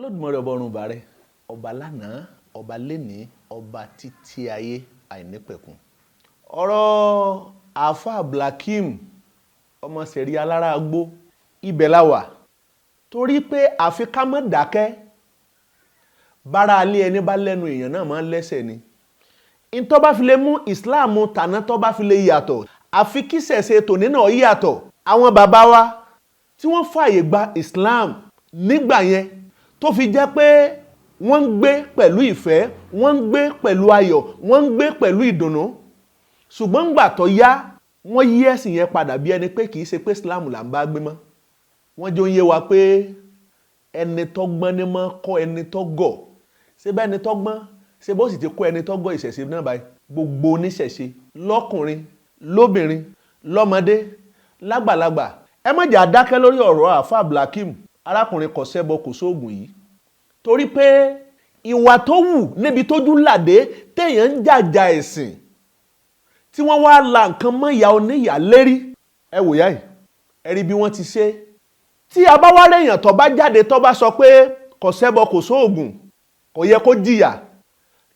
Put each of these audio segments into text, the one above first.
Olódùmarè ọba ọ̀run bàrẹ̀, ọba lánàá, ọba lénìí, ọba títí ayé àìnípẹ̀kun. Ọ̀rọ̀ àáfàá Abdulhakeem ọmọ sẹ̀rí alára agbó, ibẹ̀ la wà, torí pé àfi ká má dákẹ́. Bára alé ẹni bá lẹ́nu, èèyàn náà máa ń lẹ́sẹ̀ ni. Ntọ́ bá fi lè mú Islam tàná, tọ́ bá fi lè yàtọ̀, àfi kí ṣẹ̀ṣẹ̀ tòní náà yàtọ̀. Àwọn bàbá wa tí wọ́n fààyè gba Islam nígbà yẹn, tó fi jẹ́ pé wọ́n ń gbé pẹ̀lú ìfẹ́, wọ́n ń gbé pẹ̀lú ayọ̀, wọ́n ń gbé pẹ̀lú ìdùnnú, ṣùgbọ́n ńgbà tó yá, wọ́n yí ẹ̀sìn yẹn padà, bí ẹni pé kì í ṣe pé Islam là ń bá gbé mọ́. Wọ́n jọ ń yé wa pé ẹni tó gbọ́n ní mọ́ kọ́ ẹni tó gọ̀. Ṣé bẹ́ẹ̀ ẹni tó gbọ́n ṣé bó sì ti kọ́ ẹni tó gọ̀ ìṣẹ̀ṣe náà báyìí. Gbogbo oníṣẹ̀ṣe, lọ́kùnrin, lóbìnrin, lọ́mọdé, lágbàlagbà, ẹ má jẹ́ àdákẹ́ lórí ọ̀rọ̀ àáfàá Abdulhakeem, arákùnrin kò ṣẹbọ kò sóògùn yìí, torí pé ìwà tó wù níbi tójú làdé téèyàn ń jàjà ẹ̀sìn, tí wọ́n wá la nǹkan mọ́ ìyá oníyàá lérí. Ẹ wò yá yìí, ẹ rí bí wọ́n ti ṣe. Tí a bá wá réèyàn tó bá jáde, tó bá sọ pé kò ṣẹbọ kò sóògùn, kò yẹ kó jìyà,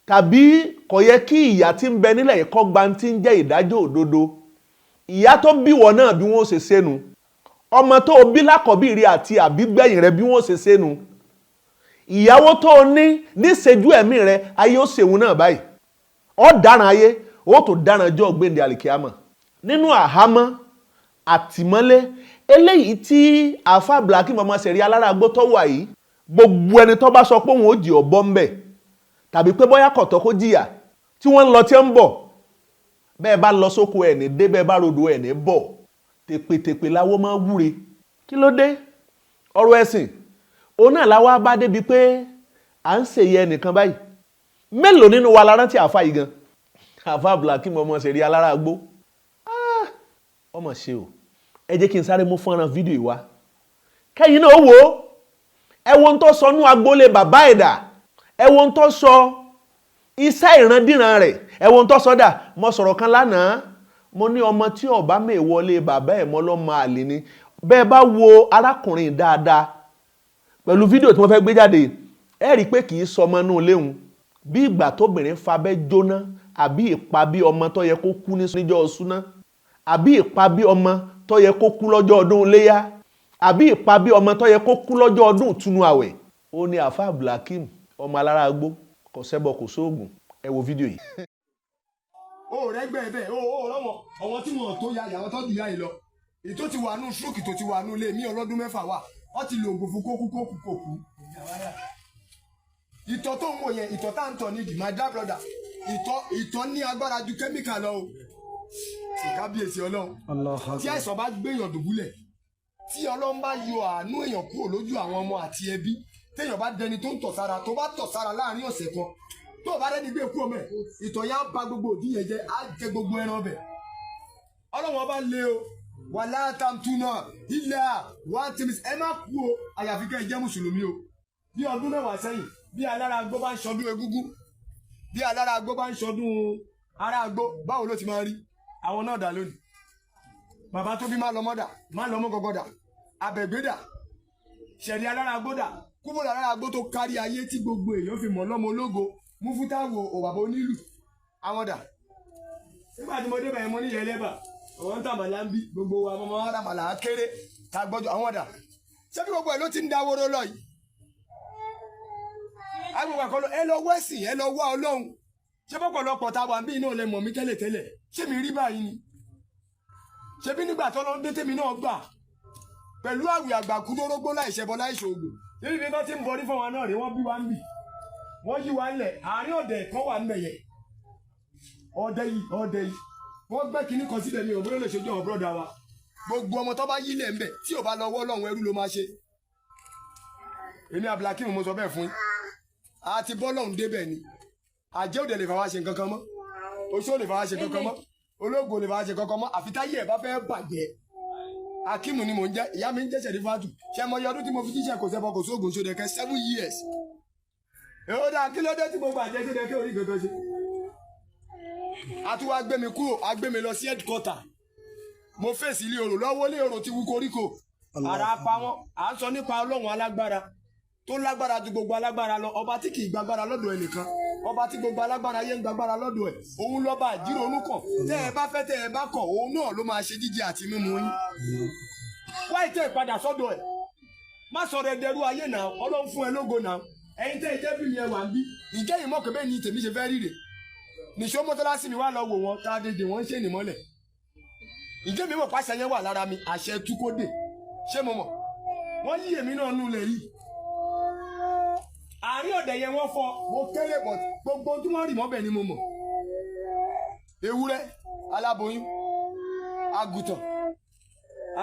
tàbí kò yẹ kí ìyà tí ń bẹ nílẹ̀ yìí kọ́ gba ti ń jẹ́ ìdájọ́ òdodo, ìyá tó bí wọ náà, bí wọ́n ṣe ṣẹ́nu, ọmọ tó o bí lákọ̀bí rí àti àbígbẹ̀yìn rẹ, bí wọ́n ṣe ṣẹ́nu, ìyàwó tó o ní níṣẹ́jú ẹ̀mí rẹ, ayé ó ṣèwọ́n náà báyìí. Ó dáràn ayé, ó tó dáràn ọjọ́ gbẹ̀ndẹ̀ àlìkíyàmọ̀ nínú àhámọ́ àtìmọ́lé eléyìí tí àáfà Abdulhakeem ọmọ sẹ̀rí alára tó wà yìí. Gbogbo ẹni tó bá sọ pé òun ó jì ọ́ bọ́ ńbẹ̀, tàbí pé bóyá kọ̀tọ́ kó jìyà, tí wọ́n ń lọ tí ń bọ̀, bẹ́ẹ̀ bá lọ sóko ẹ̀ ní dé, bẹ́ẹ̀ bá rodò ẹ̀ ní bọ̀. Tèpètèpè láwọ́ máa wúre. Kí ló dé? Ọ̀rọ̀ ẹ̀sìn òun náà láwa bá débi pé à ń ṣèyẹ ẹnìkan báyìí. Mélòó nínú wa la rántí àáfà yìí gan, àáfà Abdulhakeem ọmọ sẹ̀rí alára gbó? Ọmọ ṣe o. Ẹ jẹ́ kí n sáré mú fọ́nrán fídíò yìí wá, kẹ́yìn náà wò ó. Ẹ wo ohun tó sọ nú agboolé bàbá ẹ̀dà, ẹ wo ohun tó sọ, iṣẹ́ ìrandíran rẹ̀, ẹ wo ohun tó sọ dà. Mo sọ̀rọ̀ kan lánàá, mo ní ọmọ tí ọba mẹ́wọlé bàbá ẹ̀ mọ́ lọ́mọ àlè ni. Bẹ́ẹ̀ bá wo arákùnrin dáadáa pẹ̀lú fídíò tí wọ́n fẹ́ gbé jáde, ẹ rí i pé kì í sọmọ inú léwu. Bí ìgbà tóbìnrin fabẹ́ jóná, àbí ìpa bí ọmọ tó yẹ kó kú níjọ́ súná, àbí ìpa bí ọmọ tó yẹ kó kú lọ́jọ́ ọdún léyá, àbí ìpa bí ọmọ tó yẹ kó kú lọ́jọ́ ọdún ìtúnu àwẹ̀, ó ní àfa Abdulhakeem ọmọ alára agbó kò ṣẹbọ kò sóògùn. Ẹ wo fídíò yìí. O rẹ gbẹ bẹ́ẹ̀ o rọwọn àwọn tí wọn tó ya ìyàwó tó ju ya yìí lọ, èyí tó ti wà nù stroke, tó ti wà nù ilé mi ọlọ́dún 6 wà, wọ́n ti lo oògùn fún kókú kókú kókú. Ìtọ̀ tó ń wò yẹn, ìtọ̀ tá à ń tọ̀ nídìí, my dear brother, ìtọ̀ ní agbára ju kẹ́míkà lọ o. Kábíyèsí Ọlọ́run! Tí àìsàn bá gbéyàn dùbúlẹ̀, tí Ọlọ́run bá yọ àánú èèyàn kúrò lójú àwọn ọmọ àti ẹbí, téèyàn bá dẹni tó ń tọ̀ sára, tó bá tọ̀ sára láàrin ọ̀sẹ̀ kan, tó o bá rẹ́ni gbé kú ọmọ ẹ̀, ìtọ̀ yẹn á ba gbogbo òdì yẹn jẹ́, á jẹ gbogbo ẹran ọbẹ̀. Ọlọ́run ọba lé o. Wàlá tamtuna ilẹ̀ wà tẹ̀mí, ẹ má kú o, àyàfi kẹ́ ẹ jẹ́ mùsùlùmí o. Bí ọdún 10 sẹ́yìn, bí alára agbó bá ń ṣọdún egúngún, bí alára agbó bá ń ṣọdún ará agbó, báwo ló ti máa rí? Àwọn náà dà lónìí? Bàbá tó bí má lọ mọ́dà, má lọ mọ́ gọ́gọ́dà, abẹ̀gbẹ́dà, ṣẹ̀rí alára agbó dà, kúbọ̀ alára agbó tó kárí ayé tí gbogbo èèyàn fi mọ̀ lọ́mọ ológo, múfútáwò òbàbà onílù, àwọn dà? Nígbà tí mo débẹ̀ yẹn, mo ní yẹlẹ́bà, àwọn ń tàmàlà ń bí gbogbo wa, mo máa ń ràmàlà kéré tá a gbọ́dọ̀. Àwọn dà? Ṣé bí gbogbo ẹ̀ ló ti ń dáwóró lọ yìí? Agbègbè àkọlọ, ẹ lọ wẹ́sìn, ẹ lọ wá Ọlọ́run. Ṣé bọ́pọ̀lọpọ̀ tá a wà ń bí iná lẹ mọ̀ mí tẹ́lẹ̀tẹ́lẹ̀? Ṣé mi rí báyìí ni? Ṣé bí nígbà tó lọ ń dé tèmi náà gbà pẹ̀lú àwìn àgbàkú dórógbó láìṣẹbọ láìṣoògùn, níbi bí wọ́n ti ń bọrí fún wa náà rí? Wọ́n bí wa ń bì, wọ́n yí wa ń lẹ̀. Àárín ọ̀dẹ̀ kan wà ń bẹ̀yẹ, ọdẹ yìí, ọdẹ yìí, wọ́n gbẹ́ kinní kan síbẹ̀. Mi ò bóyá lè ṣojú àwọn bọ́dà wa. Gbogbo ọmọ tó bá yílẹ̀ ń bẹ̀, tí ò bá lọ wọ́ Ọlọ́run, ẹrú ló máa ṣe. Èmi Abdulhakeem, mo sọ bẹ́ẹ̀ fún yín. Àti bọ́lọ́hún débẹ̀ ni àjẹ́ òde lè fà wá ṣe nǹkan kan mọ́, oṣó lè fà wá ṣe nǹkan kan mọ́, ológo lè fà wá ṣe nǹkan kan mọ́, àfi táyé ẹ̀ bá fẹ́ bàjẹ́. Akimu ni mò ń jẹ́, ìyá mi ń jẹ́ Sẹ̀rífátù. Ṣé mo yọ ọdún tí mo fi jíṣẹ́ kò sẹ́bọ kò sóògùn Ṣódẹ̀kẹ́? 7 years. Èwo dáa? Kí ló dé tí mo bàjẹ́ Ṣódẹ̀kẹ́ orí kankan ṣe? A tún wá gbé mi kúrò, a gbé mi lọ sí headquarter. Mo fèsì ilé orò lọ́wọ́, ilé orò ti wú koríko, ara pa wọn. À ń sọ nípa Ọlọ́run alágbára. Tó lágbára ju gbogbo alágbára lọ, ọba tí kì í gbàgbára lọ́dọ̀ ẹnìkan, ọba tí gbogbo alágbára yẹn ń gbàgbára lọ́dọ̀ ẹ̀, òun lọ́ba àjírònú kàn. Tẹ́ ẹ bá fẹ́, tẹ́ ẹ bá kọ̀, òun náà ló máa ṣe jíjẹ àti mímu yín. Wáyé tẹ́ ẹ padà sọ́dọ̀ ẹ̀, má sọ̀rọ̀ ẹ̀dẹ̀rú ayé náà. Ọlọ́run fún ẹ lógo náà. Ẹ̀yin tẹ́ ẹ jẹ́ bí mi, ẹ wà ń bí. Ǹjẹ́ yìí mọ̀ pé bẹ́ẹ̀ ni tèmi ṣe fẹ́ ríre nìṣó mọ́tálásí mi wá lọ wò wọ́n tá a dédé wọ́n ń ṣe nìmọ́lẹ̀? Ǹjẹ́ mi mọ̀ pàṣẹ yẹn wà lára mi? Àṣẹ túkódè, ṣé mo mọ̀? Wọ́n yí èmi náà nù lẹ̀ yìí, àárín ọ̀dẹ̀ yẹn wọ́n fọ́. Mo kéré, but gbogbo tí wọ́n rì mọ́bẹ̀ ni mo mọ̀. Ewúrẹ́ aláboyún, àgùntàn,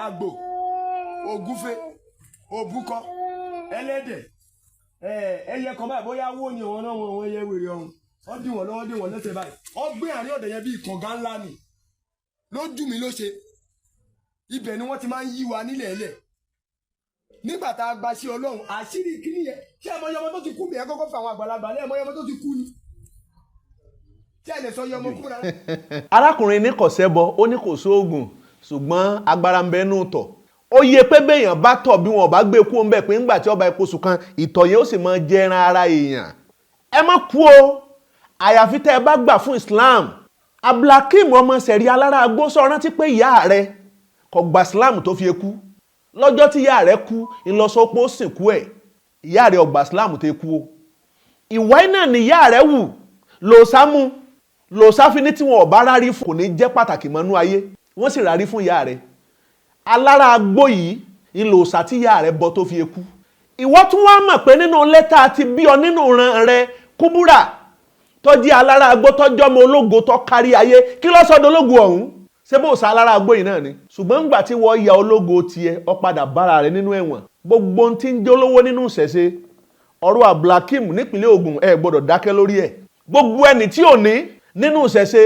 àgbò, ògúfe, òbúkọ, ẹlẹ́dẹ̀, ẹyẹ kan báyìí, bóyá wó ni òun náà, wọn ẹyẹ wèrè ọ̀hún, wọ́n dì wọ́n lọ́wọ́, dì wọ́n lẹ́sẹ̀ báyìí. Wọ́n gbé àárín ọ̀dẹ̀ yẹn bíi kànga ńlá ni lójú mi ló ṣe. Ibẹ̀ ni wọ́n ti máa ń yí wa nílẹ̀ ẹlẹ̀ nígbà tá a gba sí Ọlọ́run. Àṣírí kíní yẹn, ṣé ẹ mọ iye ọmọ tó ti kú mi? Ẹ kọ́kọ́ fún àwọn àgbàlagbà ní ẹ mọ iye ọmọ tó ti kú ni? Tí ẹ lè sọ iye ọmọ kú rárá. Arákùnrin ní kò sẹ́bọ, ó ní kò sóògùn, ṣùgbọ́n agbára ń bẹ nù tọ̀. Ó yẹ pé béèyàn bá tọ̀, bí wọn ò bá gbé kú ń bẹ̀ pé ńgbà tí ọba epo sùn kan, ìtọ̀ yẹn ó sì máa jẹran ara èèyàn. Ẹ má kú o, àyàfi tẹ́ ẹ bá gbà fún Islam. Abdulhakeem ọmọ sẹ̀rí alára agbó, sọ rántí pé ìyá rẹ kò gba Islam tó fi kú. Lọ́jọ́ tí ìyá rẹ kú, ńlọsọpọ̀ ó sìnkú ẹ̀. Ìyá rẹ ò gba Islam tó kú o. Ìwà iná ni ìyá rẹ wù lòsá mú lòsá fi ní tí wọn ò bá rárí fún, kò ní jẹ́ pàtàkì mọ́nú ayé. Wọ́n sì rárí fún ìyá rẹ alára agbó yìí, ńlòsà tí ìyá rẹ bọ tó fi kú. Ìwọ tún wá mọ̀ pé nínú lẹ́tà ti bí ọ nínú ìran rẹ, Kúbúrà tó jẹ́ alára agbó, tó jọ́mọ ológo tó kárí ayé, kí ló sọ́dọ̀ ológo ọ̀hún? Ṣé bó sa alára agbó yìí náà ni? Ṣùgbọ́n ńgbà tí wọ́n ya ológo tiẹ̀, ó padà bára rẹ̀ nínú ẹ̀wọ̀n. Gbogbo ohun tí ń jẹ́ olówó nínú ìṣẹ̀ṣe, ọ̀rọ̀ Abdulhakeem nípínlẹ̀ Ògùn, ẹ gbọ́dọ̀ dákẹ́ lórí ẹ̀. Gbogbo ẹni tí ò ní nínú ìṣẹ̀ṣe,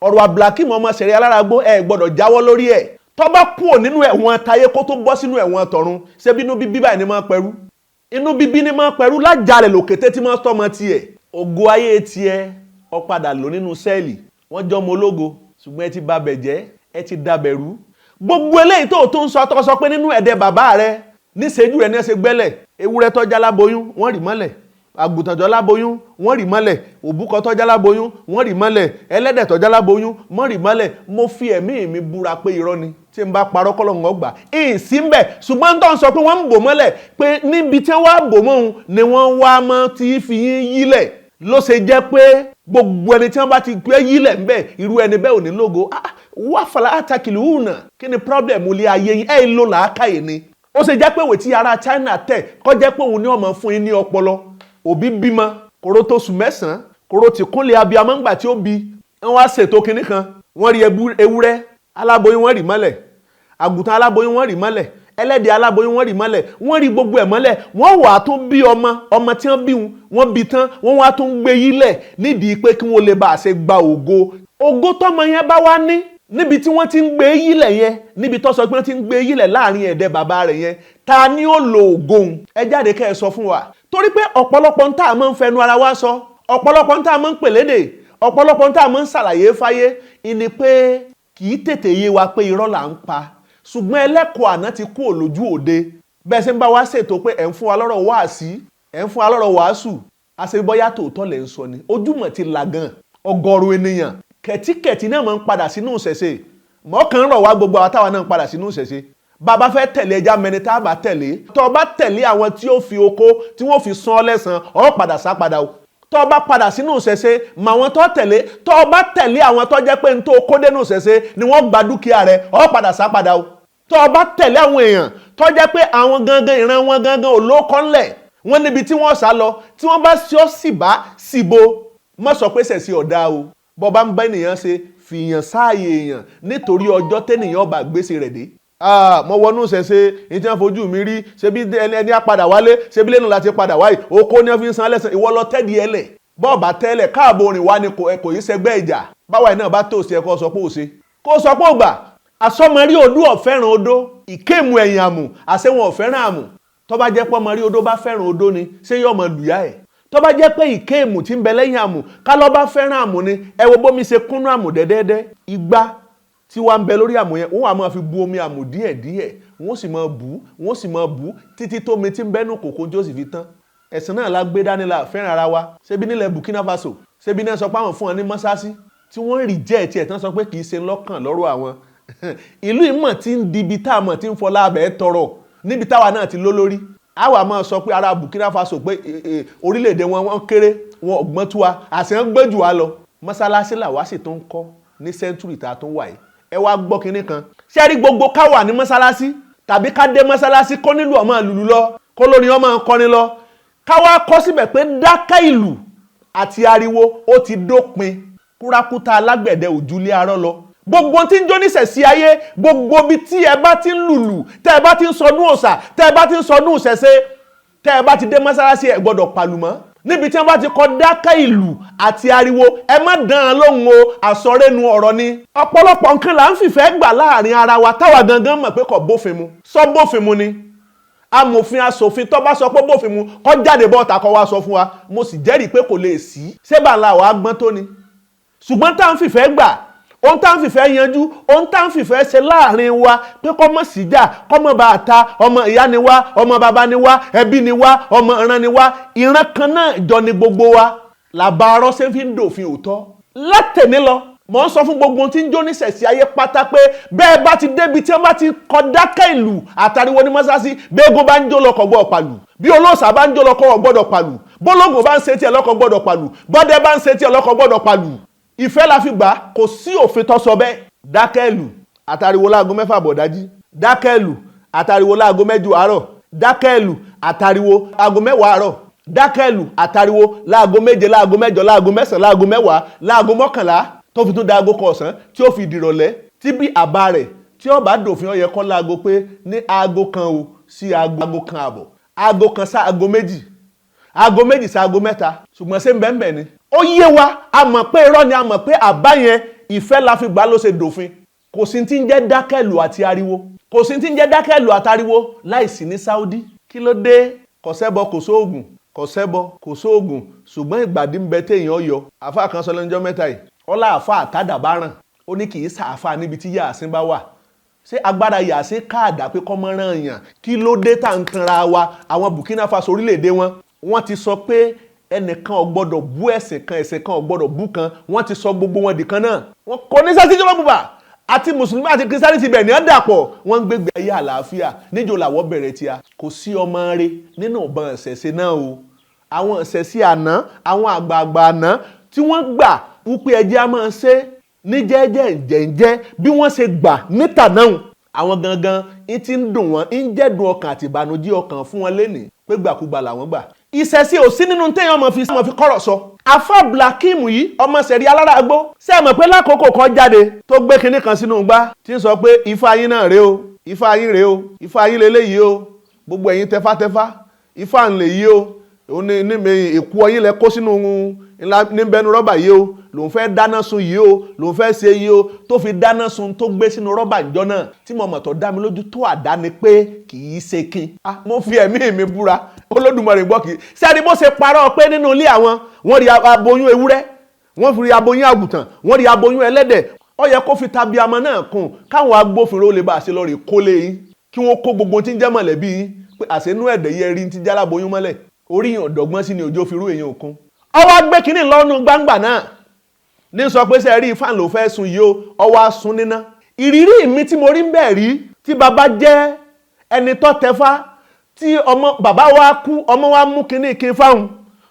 ọ̀rọ̀ Abdulhakeem ọmọ sẹ̀rí alára agbó, ẹ gbọ́dọ̀ jáwọ́ lórí ẹ̀. Tó bá kúrò nínú ẹ̀wọ̀n tayé kó tó bọ́ sínú ẹ̀wọ̀n tọ̀run, ṣé bínú bíbí báyìí ni máa pẹ̀rú? Inú bíbí ni máa pẹ̀rú lájàlẹ̀ lòkété tí máa tọ́mọ tiẹ̀. Ògo ayé tiẹ̀, ó padà lò nínú sẹ́ẹ̀lì. Wọ́n jọmọ ológo, ṣùgbọ́n ẹ ti ba bẹ̀ jẹ́, ẹ ti dabẹ̀ rú. Gbogbo eléyìí tó ń sọ, tó sọ pé nínú ẹ̀dẹ̀ bàbá rẹ níṣẹ́jú rẹ ní ẹsẹ̀ gbẹ́lẹ̀, ewúrẹ́ tọ́já láboyún wọ́n rì mọ́lẹ̀, àgùntàn tó láboyún wọ́n rì mọ́lẹ̀, òbúkọ tọ́já láboyún wọ́n rì mọ́lẹ̀, ẹlẹ́dẹ̀ tọ́já láboyún wọ́n rì mọ́lẹ̀. Mo fi ẹ̀mí mi búra pé irọ́ ni. Tí n bá parọ́, kọ́lọ̀ ń gbà ìyìn sí ń bẹ̀. Ṣùgbọ́n tó ń sọ pé wọ́n ń bò mọ́lẹ̀, pé níbi tí wọ́n á bò mọ́ òun ni wọ́n wá mọ́ tí fi yín yílẹ̀, ló ṣe jẹ́ pé gbogbo ẹni tí wọ́n bá ti gbé yílẹ̀ ńbẹ̀, irú ẹni bẹ́ẹ̀ ò ní lógo. Wá fàlà àtàkìlì hùnà. Kí ni problem ilé ayé yín? Ẹ̀ ń lo làákàyè ni. Ó ṣe jẹ́ pé ìwé tí ará China tẹ̀ kọ́ jẹ́ pé òun ní ọmọ fún yín ní ọpọlọ. Òbí bímọ kóró tó sùn 9, kóró tí kúnlẹ̀ abiyamọ ńgbà tí ó bí wọ́n wá ṣètò kinní kan, wọ́n rí ewúrẹ́ aláboyún wọ́n rì mọ́lẹ̀, àgùntàn aláboyún wọ́n rì mọ́lẹ̀, ẹlẹ́dẹ̀ aláboyún wọ́n rì mọ́lẹ̀, wọ́n rí gbogbo ẹ̀ mọ́lẹ̀. Wọ́n wà á tún bí ọmọ, ọmọ tí wọ́n bí wọ́n bí tán, wọ́n wá tún gbé yílẹ̀ nídìí pé kí wọ́n lè bá a ṣe gba ògo. Ògo tọ́mọ yẹn bá wá ní níbi tí wọ́n ti ń gbé yílẹ̀ yẹn, níbi tó sọ pé wọ́n ti ń gbé yílẹ̀ láàrin ẹ̀dẹ̀ bàbá rẹ̀ yẹn, ta ni ó lo ògo òun? Ẹ jáde kẹ́ ẹ sọ fún wa, torí pé ọ̀pọ̀lọpọ̀ ń tà máa ń fẹnu ara wa sọ, ọ̀pọ̀lọpọ̀ ń tà máa ń pèlédè, ọ̀pọ̀lọpọ̀ ń tà máa ń ṣàlàyé fáyé ìní pé kì í tètè yé wa pé irọ́ là ń pa. Ṣùgbọ́n ẹlẹ́kọ̀ọ́ àná ti kú òlójú òde. Bẹ́ẹ̀ ṣe ń bá wa ṣètò pé ẹ̀ ń fún wa lọ́rọ̀ wáàsí, ẹ̀ ń fún wa lọ́rọ̀ wàásù, àṣebọ́yá tòótọ́ lẹ̀ ń sọ ni. Ojúmọ̀ ti là gan. Ọgọ́rùn ènìyàn kẹ̀tíkẹ̀tí náà máa ń padà sínú ìṣẹ̀ṣe. Mọ́kàn rọ̀ wá, gbogbo àwọn táwa náà ń padà sínú ìṣẹ̀ṣe. Bàbá fẹ́ tẹ̀lé, ẹja mẹni tá a bá tẹ̀lé. Tó o bá tẹ̀lé àwọn tí ó fi oko tí wọ́n fi san ọ́ lẹ́san, ọ́ padà sá padà o. Tó o bá padà sínú ìṣẹ̀ṣe mà àwọn tó tẹ̀lé, tó o bá tẹ̀lé àwọn tó jẹ́ pé n tó kó dénú ìṣẹ̀ṣe ni wọ́n gba dúkìá rẹ̀, ọ́ padà sá padà o. Tó o bá tẹ̀lé àwọn èèyàn tó jẹ́ pé àwọn gangan ìran wọn gangan ò lóko ńlẹ̀, wọ́n níbi tí wọ́n sá lọ, tí wọ́n bá sí ọ́ sì bá síbo. Má sọ pé ṣẹ̀ṣì ọ̀dà o. Bọ́ bá ń bá ènìyàn ṣe, fìyàn sáàyè èèyàn, nítorí ọjọ́ tẹ́nìyàn ọba gbèsè rẹ̀ dé. Mo wọnú ṣẹ̀ṣe ní tí wọ́n fojú mi rí, ṣebí ẹni á padà wálé, ṣebí lẹ́nu láti padà wáyé, oko ní wọ́n fi ń san lẹ́sàn. Ìwọ lọ tẹ́dí ẹ lẹ̀, bọ́ọ̀bà tẹ́lẹ̀ káàbọ̀ orin wa ni kò yí sẹgbẹ́ ìjà. Báwa iná bá tòsí ẹ, kó sọ pé ò ṣe, kó sọ pé ò gbà. Àsọmọrí odó ọ̀fẹ́ràn odó ìkéèmù ẹ̀yìn àmù, àṣẹwọn ọ̀fẹ́ràn àmù. Tó bá jẹ́ pé ọmọ rí odó bá fẹ́ràn odó ni, ṣé yóò mọ lùyà ẹ̀? Tó bá jẹ́ pé ìkéèmù tí ń bẹ lẹ́yìn àmù kálọ́ bá fẹ́ràn àmù ni, ẹ wo bómi ṣe kúnnú àmù dẹ́dẹ́dẹ́. Igbá tí Tí wàá ń bẹ lórí àmù yẹn, wọ́n wà máa fi bu omi àmù díẹ̀díẹ̀, wọ́n sì máa bù, wọ́n sì máa bù títí tómi tí ń bẹ́nu kòkó tí ó sì fi tán. Ẹ̀sìn náà la gbé dání, la fẹ́ràn ara wa. Ṣebí nílẹ̀ Burkina Faso, ṣebí náà sọ pé àwọn fún wọn ní mọ́sáàsì tí wọ́n reject ẹ̀ tán, sọ pé kì í ṣe lọ́kàn lọ́rọ̀ àwọn. Ìlú ìmọ̀ tí ń di ibi tá a mọ̀ tí ń fọlá abẹ́ tọrọ níbi táwa náà ti ló lórí. Àwa máa sọ pé ará Burkina Faso pé orílẹ̀-èdè wọn, wọ́n kéré, wọn ọ̀gbọ́n tú wa, àṣẹ ń gbé jù wá lọ. Mọ́sálásí làwa sì tún ń kọ́ ní century tá a tún wà yìí. Ẹ wá gbọ́ kinní kan. Ṣé rí gbogbo ká wà ní mọ́sálásí tàbí ká dé mọ́sálásí, kó nílùú ọmọ lùlù lọ, kó lórin ọmọ kọrin lọ, ká wá kọ́ síbẹ̀ pé dákẹ́ ìlù àti ariwo, ó ti dópin. Kúrákútà alágbẹ̀dẹ òjúlé arọ́ lọ. Gbogbo tí ń jóníṣẹ̀ sí ayé, gbogbo bí tí ẹ bá ti ń lùlù, tẹ́ ẹ bá ti ń sọdún òòṣà, tẹ́ ẹ bá ti ń sọdún ìṣẹ̀ṣe, tẹ́ ẹ bá ti dé mọ́sálásí, ẹ gbọ́dọ̀ pàlùmọ́. Níbi tí wọ́n bá ti kọ dákẹ́ ìlù àti ariwo, ẹ má dán án lóhùn o, àsọrénu ọ̀rọ̀ ni. Ọ̀pọ̀lọpọ̀ nǹkan là ń fìfẹ́ gbà láàrin ara wa táwa gangan mọ̀ pé kò bófin mu. Sọ bófin mu ni? Amòfin, asòfin tó bá sọ pé bófin mu, kó jáde bọ́ta kó wá sọ fún wa. Mo sì jẹ́rìí pé kò lè sí. Ṣé bàálà wàá gbọ́n tó ni? Ṣùgbọ́n tá à ń fìfẹ́ gbà, ohun tá à ń fìfẹ́ yanjú, ohun tá à ń fìfẹ́ ṣe láàrin wa pé kọ́ mọ̀ síjà, kọ́ mọ̀ bá a ta, ọmọ ìyá ni wá, ọmọ bàbá ni wá, ẹbí ni wá, ọmọ ìran ni wá, ìran kan náà jọ ni gbogbo wa. Làbá arọ́ ṣe fi ń dòfin òótọ́. Látẹ̀ní lọ, mò ń sọ fún gbogbo ohun tí ń jó níṣẹ̀ṣì ayé pátá pé bẹ́ẹ̀ bá ti débi tí wọ́n bá ti kọ dákẹ́ ìlú àtàríwo ní mọ́sáàsì, bẹ́ẹ̀gùn bá ń jó lọkọ̀ gbọ́ pàlù, bí olóòṣà bá ń jó lọkọ̀ gbọ́dọ̀ pàlù, bólógùn bá ń ṣe tiẹ̀ lọ́kọ̀ gbọ́dọ̀ pàlù, bọ́dẹ bá ń ṣe tiẹ̀ lọ́kọ̀ gbọ́dọ̀ pàlù. Ìfẹ́ la fi gbà, kò sí òfin tó sọ bẹ́ẹ̀. Dákẹ́ ìlú àtàríwo láago 6 àbọ̀ dájí, dákẹ́ ìlú àtàríwo láago 8 àárọ̀, dákẹ́ ìlú àtàríwo aago 10 àárọ̀, dákẹ́ ìlú àtàríwo láago 7, láago 8, láago 9, láago 10, láago 11, tó fi tún da aago 1 ọ̀sán, tí ó fi dìrọ̀lẹ́, tí bí àbá rẹ̀ tí ó bá dòfin, ó yẹ kó láago pé ní aago 1 o sí aago 1 àbọ̀, aago 1 sá aago 2, aago 2 sí aago 3. Ṣùgbọ́n ṣé ń bẹ́ẹ̀ bẹ́ẹ̀ ni? Ó yé wa, a mọ̀ pé irọ́ ni, a mọ̀ pé àbá yẹn, ìfẹ́ la fi gbà ló ṣe dòfin. Kò sí ti ń jẹ́ dákẹ́lù àti ariwo, kò sí ti ń jẹ́ dákẹ́lù àtariwo láìsí ní Saudi. Kí ló dé? Kò sẹ́bọ, kò sóògùn, kò sẹ́bọ, kò sóògùn, ṣùgbọ́n ìgbàdí ń bẹ téèyàn yọ. Àfa kan sọ lẹ́nujọ́ mẹ́ta yìí, ọlá àfa àtàdà bá ràn, ó ní kì í sàáfà níbi tí yàásín bá wà. Ṣé agbára yàásín káàdà pé kọ́ mọ́ràn yàn? Kí ló dé tá à ń tanra wa? Àwọn Burkina Faso, orílẹ̀-èdè wọn, wọ́n ti sọ pé ẹnìkan ò gbọ́dọ̀ bú ẹ̀sìn kan, ẹ̀sìn kan ò gbọ́dọ̀ bú kan. Wọ́n ti sọ gbogbo wọn dìkan náà. Wọn kò ní sẹ́sí jọba bùbà àti mùsùlùmí àti kìrìsìtánì ti bẹ̀ ní ọ́ dàpọ̀, wọ́n ń gbégbé ayé àlàáfíà. Níjó làwọ̀ bẹ̀rẹ̀ tíya. Kò sí ọmọ rẹ nínú ìbọn ìṣẹ̀ṣe náà o. Àwọn ìṣẹ̀ṣe àná, àwọn àgbààgbà àná tí wọ́n gbà wípé ẹjẹ́ á máa ṣe ní jẹ́jẹ́ ǹjẹ̀ǹjẹ́ bí wọ́n ṣe gbà níta náà, àwọn gangan ń ti ń dùn wọ́n, ń jẹ́dùn ọkàn àti ìbànújẹ́ ọkàn fún wọn lénìí pé gbàkúgbà làwọn gbà. Ìṣẹ̀ṣe ò sí nínú téèyàn ọmọ fi kọ́rọ̀ sọ. Afa Blakim yìí, ọmọ sẹ̀rí alára gbó, ṣé ẹ mọ̀ pé lákòókò kan jáde tó gbé kinní kan sínú gbá tí ń sọ pé ifá yín náà rèé o, ifá yín rèé o, ifá yín leléyìí o, gbogbo ẹ̀yin tẹfátẹfá, ifá ń lè yí o, òun ní ní mi èkú ọyìn lẹ kó sínú níbẹ̀nu rọ́bà yìí o, lòun fẹ́ dáná sun yìí o, lòun fẹ́ ṣe yìí o, tó fi dáná sun tó gbé sínú rọ́bà ìjọ náà, tí mo mọ̀ tó dá mi lójú tó àdá ni pé kì í ṣe kin. Mo fi ẹ̀mí mi búra, Olódùmarè gbọ́, kì í sẹ́ni bó ṣe parọ́ pé nínú ilé àwọn, wọ́n rí aboyún ewúrẹ́, wọ́n fi rí aboyún àgùntàn, wọ́n rí aboyún ẹlẹ́dẹ̀. Ó yẹ kó fi tabiamọ náà kún, káwọn agbófinró lè bá a ṣe lọ rè kólé yín, kí wọ́n kó gbogbo tí ń jẹ́ mọ̀lẹ́bí yín pé àṣẹnú ẹ̀dẹ̀ yẹ rí ti jáláboyún mọ́lẹ̀. Orí yàn ọ̀dọ́gbọ́n sí ni òjò fi rú èèyàn òkun. Ọwọ́ gbé kínní lọ́nu gbangba náà ní sọ pé sẹ́ẹ̀ rí ifá ló fẹ́ sun yìí o, ọwọ́ á sun níná. Ìrírí mi tí mo rí ń bẹ̀ rí, tí bàbá jẹ́ ẹni tó tẹfá, tí ọmọ bàbá wa kú, ọmọ wa mú kínní kí fáwọn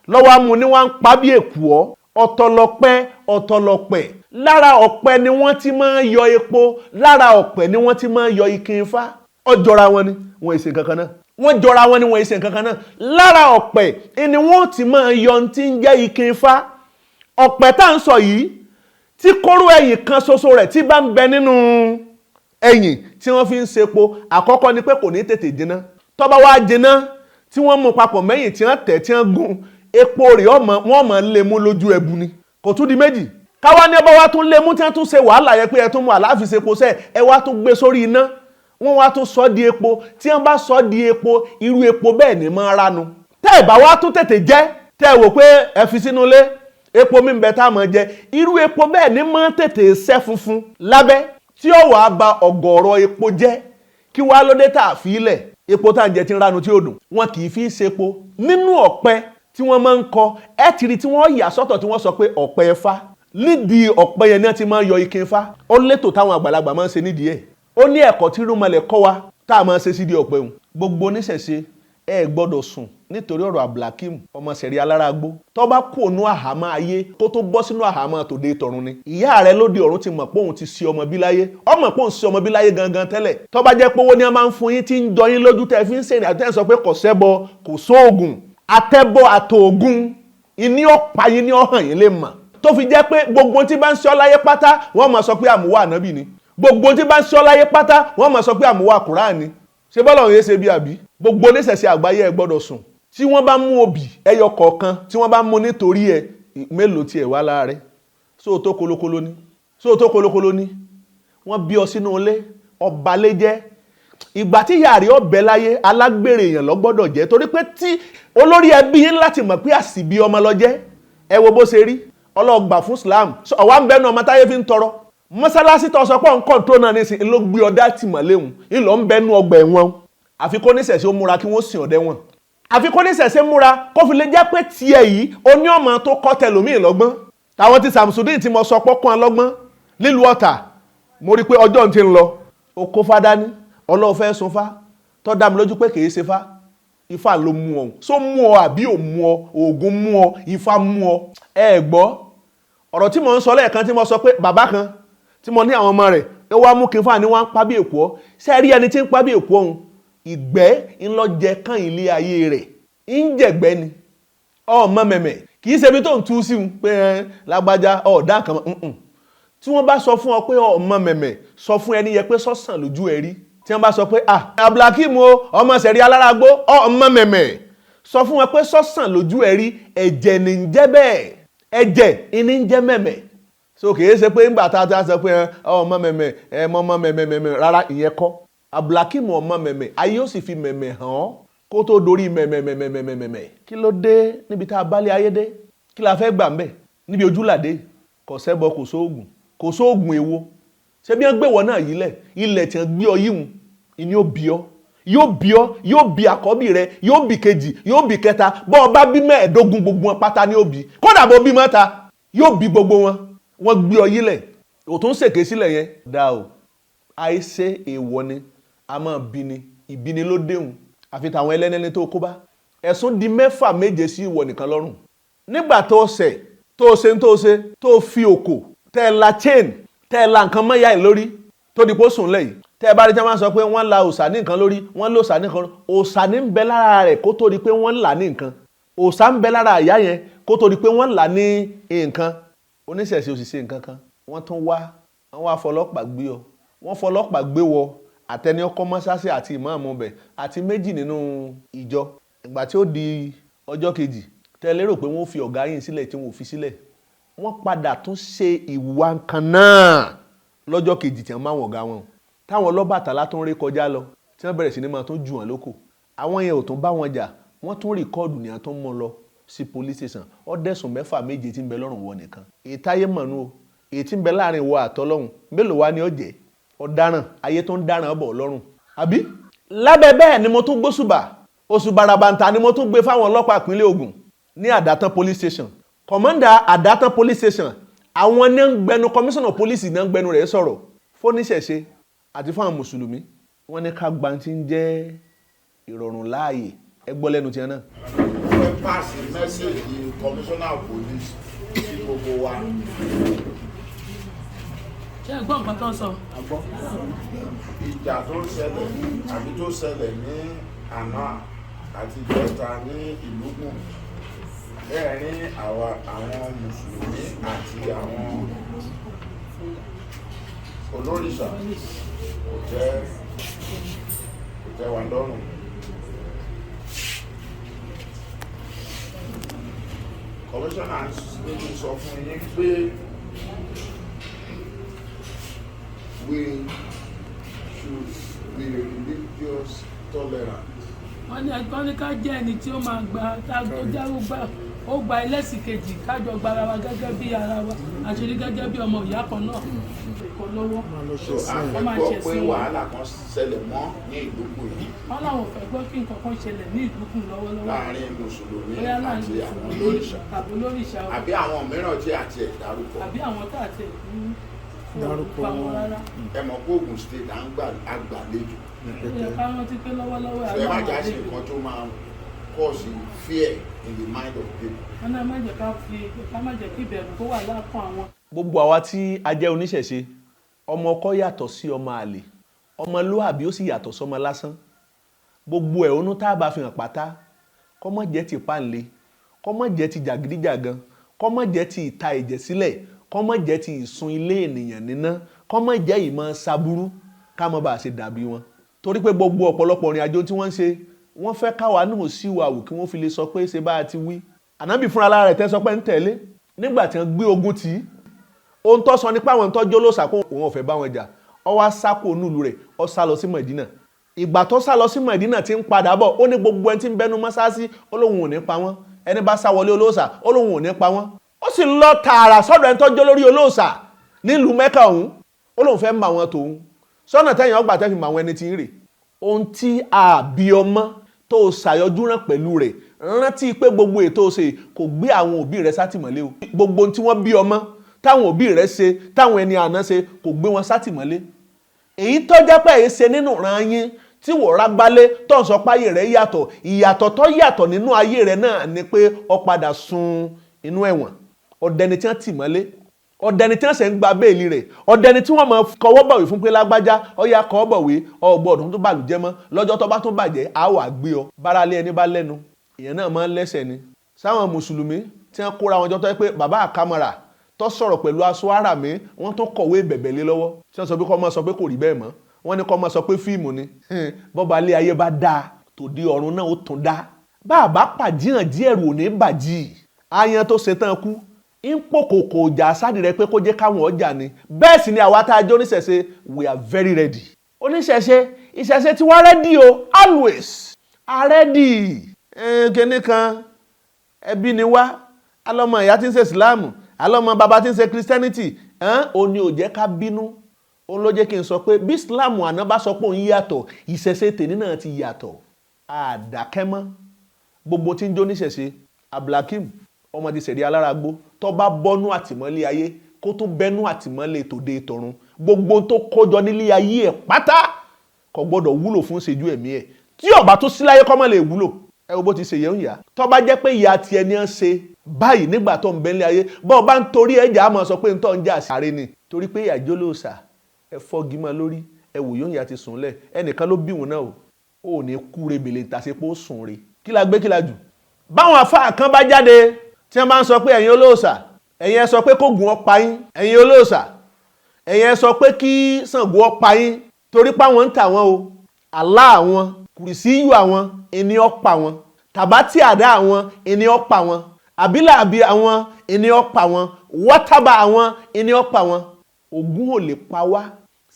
lọ́wọ́ á mú ní wọ́n ń pa bí èkùọ́. Ọ̀tọ̀lọpẹ́, ọ̀tọ̀lọpẹ́, lára ọ̀pẹ ni wọ́n ti máa ń yọ epo, lára ọ̀pẹ ni wọ́n ti máa ń yọ ikin ifá. Ó jọra wọn ni wọ́n èsè kankan náà, wọ́n jọra wọn ni wọ́n èsè kankan náà. Lára ọ̀pẹ ni wọ́n ti máa ń yọ ti ń jẹ́ ikin ifá. Ọ̀pẹ tá à ń sọ yìí, tí kóró ẹ̀yìn kan ṣoṣo rẹ̀ tí bá ń bẹ nínú ẹ̀yìn tí wọ́n fi ń sepo, àkọ́kọ́ ni pé kò ní tètè jiná. Tó bá wá jiná, tí wọ́n mú papọ̀ mẹ́yìn, tí wọ́n tẹ̀, tí wọ́n gún, epo rẹ̀ ọmọ wọ́n mọ̀ lé mú lójú ẹbu ni. Kò tún di méjì, káwá ní ọba wa tún lé mú, tí wọ́n tún ṣe wàhálà yẹn pé ẹ tún mú àláfi sepo sẹ́, ẹ wá tún gbé sórí iná, wọ́n wá tún sọ di epo. Tí wọ́n bá sọ di epo, irú epo bẹ́ẹ̀ ni máa ránu. Tẹ́ ẹ bá wá tún tètè jẹ́, tẹ́ ẹ wò pé ẹ fi sínú ilé, epo mi ń bẹ tá a máa jẹ, irú epo bẹ́ẹ̀ ni máa tètè ṣẹ́ funfun lábẹ́. Tí ó wàá ba ọ̀gọ̀ọ̀rọ̀ epo jẹ́, kí wàá lóde tá a fi ilẹ̀ epo tá à ń jẹ ti ń ránu tí ó dùn. Wọn kì í fi ṣepo nínú ọ̀pẹ tí wọ́n máa ń kọ ẹ ti rí tí wọ́n yà sọ́tọ̀ tí wọ́n sọ pé ọ̀pẹ ẹ̀fá. Nídìí ọ̀pẹ yẹn náà ti máa ń yọ ike fá. Ó létò táwọn àgbàlagbà máa ń ṣe nídìí ẹ̀. Ó ní ẹ̀kọ́ tí irúnmọlẹ̀ kọ́ wa tá a máa ń ṣe sídìí ọ̀pẹ òun. Gbogbo oníṣẹ̀ṣe, ẹ gbọ́dọ̀ sùn nítorí ọ̀rọ̀ Abdulhakeem ọmọ sẹ̀rí alárágbó. Tó bá kú ònú àhámọ́ ayé kó tó bọ́ sínú àhámọ́ tòde tọ̀run ni. Ìyá rẹ lóde ọ̀run ti mọ̀ pé òun ti ṣe ọmọ bí láyé, ọmọ pé òun ṣe ọmọ bí láyé gangan tẹ́lẹ̀. Tó bá jẹ́ pé owó ni a máa ń fún yín tí ń jọ yín lójú tẹ́ fi ń ṣèrìn àti tẹ́ ń sọ pé kò sẹ́bọ kò sóògùn, atẹ́bọ àtòògùn ìní ọ̀pá yín ní ọ̀hàn yín lè mọ̀. Tó fi jẹ́ pé gbogbo tí bá ń ṣe ọ́ láyé pátá wọ́n máa sọ pé àmúwá ànábì ni. Gbogbo tí bá ń ṣe ọ́ láyé pátá wọ́n máa sọ pé àmúwá Kùránì ni. Ṣé bọ́lá òun yé ṣe bí àbí? Gbogbo oníṣẹ̀ṣe àgbáyé, ẹ gbọ́dọ̀ sùn. Tí wọ́n bá mú obì ẹyọ kọ̀ọ̀kan tí wọ́n bá mú nítorí ẹ mélòó tiẹ̀ wá lára rẹ̀, sóòótọ́ kolokolo ni, sóòótọ́ kolokolo ni. Wọ́n bí ọ sínú ilé ọba lé jẹ́. Ìgbà tí ìyá rẹ̀ ọbẹ̀ láyé, alágbèrè èèyàn ló gbọ́dọ̀ jẹ́, torí pé tí olórí ẹbí yín láti mọ̀ pé àsìbí ọmọ lọ jẹ́. Ẹ wo bó ṣe rí ọlọ́gbà fún Islam ọ̀wá ń bẹnu ọmọ táyé fi ń tọrọ mọ́sálásí tó sọ pé òun kọ̀ǹtró náà nísìnyí ló gbé ọdá tìmọ̀léhùn ńlọ ń bẹnu ọgbà ẹ̀wọ̀n. Àfi kó níṣẹ̀ṣe ó múra kí wọ́n sìn ọ̀dẹ́ wọn, àfi kó níṣẹ̀ṣe múra kó fi lè jẹ́ pé tiẹ̀ yìí ó ní ọmọ tó kọ́ tẹlòmíì lọ́gbọ́n. Táwọn ti Samsudeen tí mo sọ pọ́kàn lọ́gbọ́n nílùú Ọ̀tà, mo rí i pé ọjọ́ ti ń lọ. Ó kó fá dání, ọlọ́ọ̀ fẹ́ sun fá tó dá mi lójú pé kìí ṣe fá. Ifá ló mú ọ, só mú ọ àbí ò mú ọ? Oògùn mú ọ, ifá mú ọ. Ẹ gbọ́ ọ̀rọ̀ tí mo ń sọ lẹ́ẹ̀kan tí mo sọ pé bàbá kan tí mo ní àwọn ọmọ rẹ̀ ẹ wá mú kí n fà ní wọ́n ń pa bí èkó ọ. Ṣé rí ẹni tí ń pa bí èkó ọ̀hún, ìgbẹ́ ńlọ́jẹ kán ilé ayé rẹ̀ ń jẹ̀gbẹ́ ni. Ọmọ mẹ̀mẹ̀ kì í ṣe ibi tó ń tú sí un pé ẹ lágbájá ọ̀dà kan tí wọ́n bá sọ fún ọ pé ọmọ mẹ̀mẹ̀, sọ fún ẹni yẹ pé sọ́sàn lójú ẹ rí. Tí wọ́n bá sọ pé ah Abdulhakeem o ọmọ sẹ̀rí alárágbó ọmọ mẹ̀mẹ̀, sọ fún wọn pé sọ́sàn lójú ẹ rí. Ẹ̀jẹ̀ ní ń jẹ́ bẹ́ẹ̀, ẹ̀jẹ̀ ní ń jẹ́ mẹ̀mẹ̀. So kì í ṣe pé ńgbà tá a ti sọ pé ọmọ mẹ̀mẹ̀ ẹ mọ ọmọ mẹ̀mẹ̀ mẹ̀mẹ̀ rárá, ìyẹn kọ́. Abdulhakeem ọmọ mẹ̀mẹ̀, ayé ó sì fi mẹ̀mẹ̀ hàn ọ́ kó tó dorí mẹ̀mẹ̀ mẹ̀mẹ̀ mẹ̀mẹ̀ mẹ̀mẹ̀. Kí ló dé níbi tá a bá lé ayé dé? Kí la fẹ́ gbà ń bẹ̀ níbi ojúlàdé? Kò sẹ́bọ, kò sóògùn, kò sóògùn èwo. Ṣé bí wọ́n gbé wọn náà yìí lẹ̀, ilẹ̀ tí wọ́n gbé ọ yíhun ìní ó bí ọ, yóò bí ọ, yóò bí àkọ́bí rẹ, yóò bí kejì, yóò bí kẹta. Bọ́ ọ bá bí 15, gbogbo wọn pátá ni ó bí. Kódà bó bí mẹ́ta, yóò bí gbogbo wọn. Wọ́n gbé ọ yílẹ̀, ò tún ṣèké sílẹ̀ yẹn dá o. Àìṣe èèwọ̀ ni a máa bí ni, ìbíni ló déhùn. Àfi tàwọn ẹlẹ́nẹ́ni tó kó bá ẹ̀sùn di 6 7 sí ìwọ nìkan lọ́rùn nígbà tó ṣẹ̀, tó ṣe tó ṣe tó fi òkò tẹ́ ẹ la chain, tẹ́ ẹ la nǹkan mọ́yà ẹ̀ lórí tó di pé ó sùn lẹ́yìn. Tẹ́ ẹ bá rí tí wọ́n máa sọ pé wọ́n la òòṣà ní nǹkan lórí, wọ́n lé òòṣà ní nǹkan, òòṣà ní ń bẹ lára rẹ̀ kó tó di pé wọ́n là ní nǹkan. Òòṣà ń bẹ lára ìyá yẹn kó tó di pé wọ́n là ní nǹkan. Oníṣẹ̀ṣe òṣìṣẹ́ nǹkan kan, wọ́n tún wá, wọ́n wá fọlọ́pàá gbé ọ, wọ́n fọlọ́pàá gbé wọ àtẹni ọkọ mọ́ṣáṣí àti ìmáàmù bẹ̀ àti 2 nínú ìjọ. Ìgbà tí ó di ọjọ́ kejì, tẹ́ lérò pé wọ́n fi ọ̀gá yín sílẹ̀, tí wọ́n ò fi sílẹ̀, wọ́n padà tún ṣe ìwà nǹkan náà lọ́jọ́ kejì tí wọ́n máa wọ̀n ọ̀gá wọn, táwọn Ọlọ́bàtálá tó ń ré kọjá lọ, tí wọ́n bẹ̀rẹ̀ sí ní máa tún jù wọ́n lóko. Àwọn yẹn ò tún bá wọn jà, wọ́n tún record ní àwọn tó ń mọ́ lọ sí police station. Ó dẹ̀sùn 6 7 tí ń bẹ lọ́rùn wọn nìkan. Èyí táyé mọ̀nú o, èyí tí ń bẹ láàrin ìwọ àtọlọ́hun mélòó wá ní ọ̀jẹ̀ ọ̀daràn ayé tó ń dáràn ọ̀bọ̀ lọ́rùn àbí. Lábẹ́ bẹ́ẹ̀ ni mo tún gbóṣùbà oṣù barabanta ni mo tún gbé fáwọn ọlọ́pàá ìpínlẹ̀ Ògùn ní Àdàtàn police station. Commander Àdàtàn police station, àwọn ní ń gbẹnu commissioner police ní ń gbẹnu rẹ̀ sọ̀rọ̀ fóníṣẹ̀ṣe àti fún àwọn mùsùlùmí. Wọ́n ní ká gba ti ń jẹ́ ìrọ̀rùn láàyè. Ẹ gbọ́ lẹ́nu tiẹ̀ náà. Mo fẹ́ pass message commissioner of police sí gbogbo wa. Ṣé ẹ gbọ́ nǹkan tó ń sọ? Ìjà tó ń ṣẹlẹ̀ àbí tó ṣẹlẹ̀ ní àná àti ìjẹta ní Ìlúgùn lẹ́ẹ̀rin àwa àwọn mùsùlùmí àti àwọn olórìṣà kò tẹ́ wa lọ́rùn. Kọmíṣánná ní kí n sọ fún yín pé we should be religious tolerant. Wọ́n ní ẹgbọ́n ní ká jẹ́ ẹni tí ó máa gba tá tó járó gbà Ó gba ẹlẹ́sìn kejì, kájọ gba ara wa gẹ́gẹ́ bí ara wa, àṣírí gẹ́gẹ́ bí ọmọ ìyá kan náà kò lọ́wọ́. So a Wọ́n fẹ́ máa gbọ́ ṣe pé sí wọn. wàhálà kan ṣẹlẹ̀ mọ́ ní Ìlúgbùn yìí? Wọ́n láwọn ò fẹ́ gbọ́ kí nǹkan kan ṣẹlẹ̀ ní Ìlúkùn lọ́wọ́lọ́wọ́. Láàrin mùsùlùmí bóyá láàrin àti àwọn mùsùlùmí olórìṣà tàbí olórìṣà o, àbí àwọn mìíràn tí àti ẹ̀ dárúkọ. Àbí àwọn tá àti ẹ̀kú Dárúkọ pa wọn wọn. rárá. Ẹ mọ̀ pé Ògùn State à ń gbà àgbàlejò. Ó yẹ ká rántí pé lọ́wọ́lọ́wọ́ So ẹ má àwọn jà sí àlejò. nǹkan tó máa cause fear in the mind of people. Wọn náà má jẹ́ ká fi ká má jẹ́ kí ìbẹ̀rù kó wà lákàn àwọn. Gbogbo àwa tí a jẹ́ oníṣẹ̀ṣe, ọmọ ọkọ yàtọ̀ sí ọmọ àlè, ọmọlúàbí ó sì yàtọ̀ sọmọ lásán. Gbogbo ẹ̀hónú tá a bá fi hàn pátá, kó má jẹ́ ti páǹle, kó má jẹ́ ti jàgídíjàgan, kó má jẹ́ ti ìta ẹ̀jẹ̀ sílẹ̀, kó má jẹ́ ti ìsun ilé ènìyàn níná, kó má jẹ́ ìmọ̀ saburú, ká má bàa ṣe dàbí wọn. Torí pé gbogbo ọ̀pọ̀lọpọ̀ ìrìn àjò tí wọ́n ń ṣe, wọ́n fẹ́ káwa náà sí wa wò kí wọ́n fi lè sọ pé ṣe bá a ti wí. Ànábì fúnra lára rẹ̀ tẹ́ sọ pé ń tẹ̀lé nígbà tí wọ́n gbé ogun tì í, ohun tó sọ nípa àwọn tó jólóòsà kó òun ò fẹ́ bá wọn jà, ó wá sá kúrò nílùú rẹ̀, ó sá lọ sí Mẹ̀dínà. Ìgbà tó sá lọ sí Mẹ̀dínà tí ń padà bọ̀, ó ní gbogbo ẹni tí ń bẹnu mọ́sáàsì, ó lóun ò ní pa wọ́n. Ẹni bá sá wọlé olóòsà, ó lóun ò ní pa wọ́n. Ó sì lọ tààrà sọ́dọ̀ ẹni tó jó lórí olóòsà nílùú Mẹ́kà ọ̀hún, ó lóun fẹ́ mọ àwọn tòun sọ́nà tẹ́yìn ọgbà tẹ́ fi mọ àwọn ẹni tí ń rè. Ohun tí a bí ọmọ tó o ṣàyọjú rán pẹ̀lú rẹ̀, rántí pé gbogbo ètò ṣe kò gbé àwọn òbí rẹ̀ sátìmọ́lé o. Gbogbo ohun tí wọ́n bí ọmọ táwọn òbí rẹ̀ ṣe, táwọn ẹni àná ṣe, kò gbé wọn sátìmọ́lé. Èyí tó jẹ́ pé èyí ṣe nínú ìran yín tí wò rágbálé tó ń sọ páyé rẹ̀ yàtọ̀, ìyàtọ̀ tó yàtọ̀ nínú ayé rẹ̀ náà ni pé ó padà sun inú ẹ̀wọ̀n, ọ̀dẹni tí wọ́n tì mọ́lé, ọ̀dẹni tí wọ́n ṣe ń gba béèlì rẹ̀, ọ̀dẹni tí wọ́n máa kọwọ́ bọ̀wé fún pé lágbájá ọ̀yà kọwọ́ bọ̀wé, ọ̀gbọ́n tó bàlùjẹ́ mọ́, lọ́jọ́ tó bá tún bàjẹ́ á wà gbé ọ. Báralé ẹni bá lẹ́nu, èèyàn náà máa ń lẹ́sẹ̀ ni. Sáwọn mùsùlùmí tí wọ́n kóra wọn jọ tó yẹ pé bàbá àkàmọ́ra tó sọ̀rọ̀ pẹ̀lú aṣọ ara mi, wọ́n tó kọ̀wé bẹ̀bẹ̀ lé lọ́wọ́ tí wọ́n sọ pé kó máa sọ pé kò rí bẹ́ẹ̀ mọ́, wọ́n ní kó máa sọ pé fíìmù ni. Bọ́ba ilé ayé bá dáa, tòde ọ̀run náà ó tún dá. Bá a bá pàdíhàn díẹ̀ rò ní bàjì ayan tó ṣe tán kú ń pòkòkò ọjà sáàdì rẹ pé kó jẹ́ káwọn ọjà ni. Bẹ́ẹ̀ sì ni àwa tá a jẹ́ oníṣẹ̀ṣe, we are very ready. Oníṣẹ̀ṣe, ìṣẹ̀ṣe tí wọ́n ready o, always are ready. Kíní kan ẹbí ni wá, alọ́mọ ìyá tí ń ṣe ìsìláàmù, alọ́mọ bàbá tí ń ṣe Christianity, òun ni ò jẹ́ ká bínú. Òun ló jẹ́ kí n sọ pé bí Islam àná bá sọ pé òun yàtọ̀, ìṣẹ̀ṣe tèmi náà ti yàtọ̀. Àdàkẹ́ mọ́ gbogbo tí ń jó níṣẹ̀ṣe. Abdulhakeem ọmọ ti sẹ̀rí aláragbó tó bá bọ́nú àtìmọ́lé ayé, kó tó bẹ́nú àtìmọ́lé tòde tọ̀run, gbogbo tó kójọ nílé ayé ẹ̀ pátá kò gbọ́dọ̀ wúlò fún ṣèjú ẹ̀mí ẹ̀. Tí ó bá tó sí láyé kọ́ mọ́ lè wúlò. Ẹ wo bó ti ṣe yẹn ń yá. Tó bá jẹ́ pé ìyá tiẹ̀ ni ẹ ń ṣe báyìí nígbà tó ń bẹ nílé ayé, bọ́ ọ bá ń torí ẹ̀jẹ̀ á máa sọ pé ń tọ́ ń jà sáré ni. Torí pé ìyá jólóòsà ẹ fọ́gi mọ́ lórí, ẹ wò yóò yá ti sùn lẹ̀, ẹnìkan ló bí òun náà o. Ò ní kú rebèlè tàṣepọ̀ ó sùn re. Kí la gbé kí la jù? Báwọn àfáà kan bá jáde tí wọ́n bá ń sọ pé ẹ̀yin olóòṣà, ẹ̀yin ẹ sọ pé kógun ó pa yín, ẹ̀yin olóòṣà, ẹ̀yin ẹ sọ pé kí Ṣàngó ó pa yín, torí páwọn ń tà wọ́n o, Allah àwọn, kùrìsíyù àwọn, ẹni ó pa wọn, tàbátì àdá àwọn, ẹni ó pa wọn, àbílà àbí àwọn, ẹni ó pa wọn, wọ́tábà àwọn, ẹni ó pa wọn. Ògún ò lè pa wá,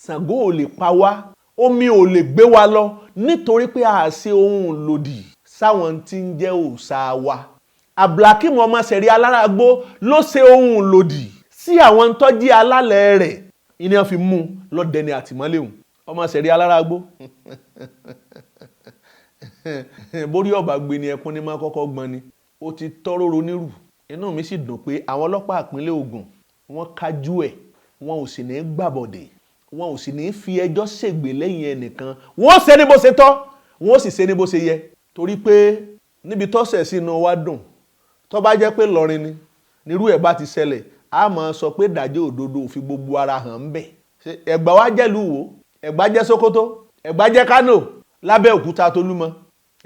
Ṣàngó ò lè pa wá, omi ò lè gbé wa lọ, nítorí pé a ṣe ohun lòdì sáwọn tí ń jẹ́ òòṣà wa. Abdulhakeem ọmọ sẹ̀rí aláragbó ló ṣe ohun lòdì sí àwọn tọ́jí alálẹ̀ rẹ̀, ìní fi mú lọ́dẹni àtìmọ́lé òun. Ọmọ sẹ̀rí aláragbó borí ọba gbé ni ẹkún ní máa kọ́kọ́ gbọ́n ni. Ó ti tọ́rọ́rọ́ nírù. Inú mi sì dùn pé àwọn ọlọ́pàá ìpínlẹ̀ Ògùn wọ́n kájú ẹ̀, wọn ò sì ní gbàbọ̀dẹ̀, wọn ò sì ní fi ẹjọ́ ṣègbè lẹ́yìn ẹnìkan. Wọ́n ṣe ní bó ṣe tọ́, wọ́n sì ṣe ní bó ṣe yẹ. Torí pé níbi tọ́sẹ̀ sínú wa dùn, tó bá jẹ́ pé lọ́rin ni nírú ẹ̀ bá ti ṣẹlẹ̀, a máa sọ pé ìdájọ́ òdodo ò fi gbogbo ara hàn ń bẹ̀. Ẹ̀gbá wa jẹ́lú wo, Ẹ̀gbá jẹ́ Sókótó, Ẹ̀gbá jẹ́ Kánò, lábẹ́ Òkúta Tolúmọ.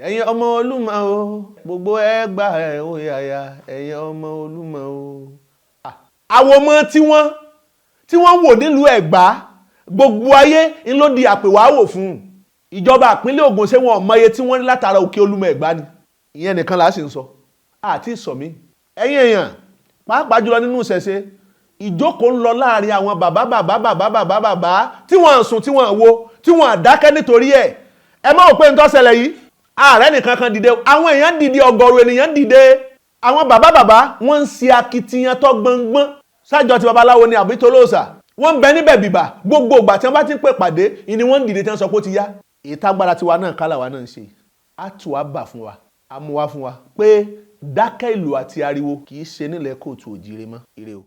Ẹ̀yin ọmọ Olúmọ o, gbogbo Ẹ̀gbá ẹ̀ ó yàyà, ẹ̀yin ọmọ Olúmọ o. Àwọn ọmọ tí wọ́n wò nílùú Ẹ̀gbá, gbogbo ayé ń ló di àpèwáwò fún un. Ìjọba ìpínlẹ̀ Ògùn ṣé wọn ò mọye tí wọ́n ní látara òkè Olúmọ Ẹ̀gbá ni? Ìyẹn nìkan là á sì ń sọ, àti ìsọ̀mí. Ẹ̀yin èèyàn, pàápàá jùlọ nínú ìṣẹ̀ṣe, ìjókòó ń lọ láàrin àwọn bàbá bàbá bàbá bàbá bàbá tí wọ́n sùn, tí wọ́n wo, tí wọ́n dákẹ́ nítorí ẹ̀. Ẹ má wò pé ń tó ṣẹlẹ̀ yìí, ààrẹ nìkan kan dìde, àwọn èèyàn dìde, ọ̀gọ̀rọ̀ ènìyàn dìde. Àwọn bàbá bàbá wọ́n ń ṣe akitiyan tó gbọngbọ́n sájọ ti babaláwo ni àbí tolóòsà, wọ́n ń bẹ níbẹ̀ bìbà. Gbogbo ìgbà tí wọ́n bá ti ń pè pàdé ni wọ́n ń dìde tí wọ́n sọ pé ó ti yá. Ìtagbára tiwa náà kálá wa náà ń ṣe, á tù wá bà fún wa, á mú wá fún wa pé dákẹ́ ìlú àti ariwo kì í ṣe nílẹ̀ kóòtù òjìire mọ́. Ire o.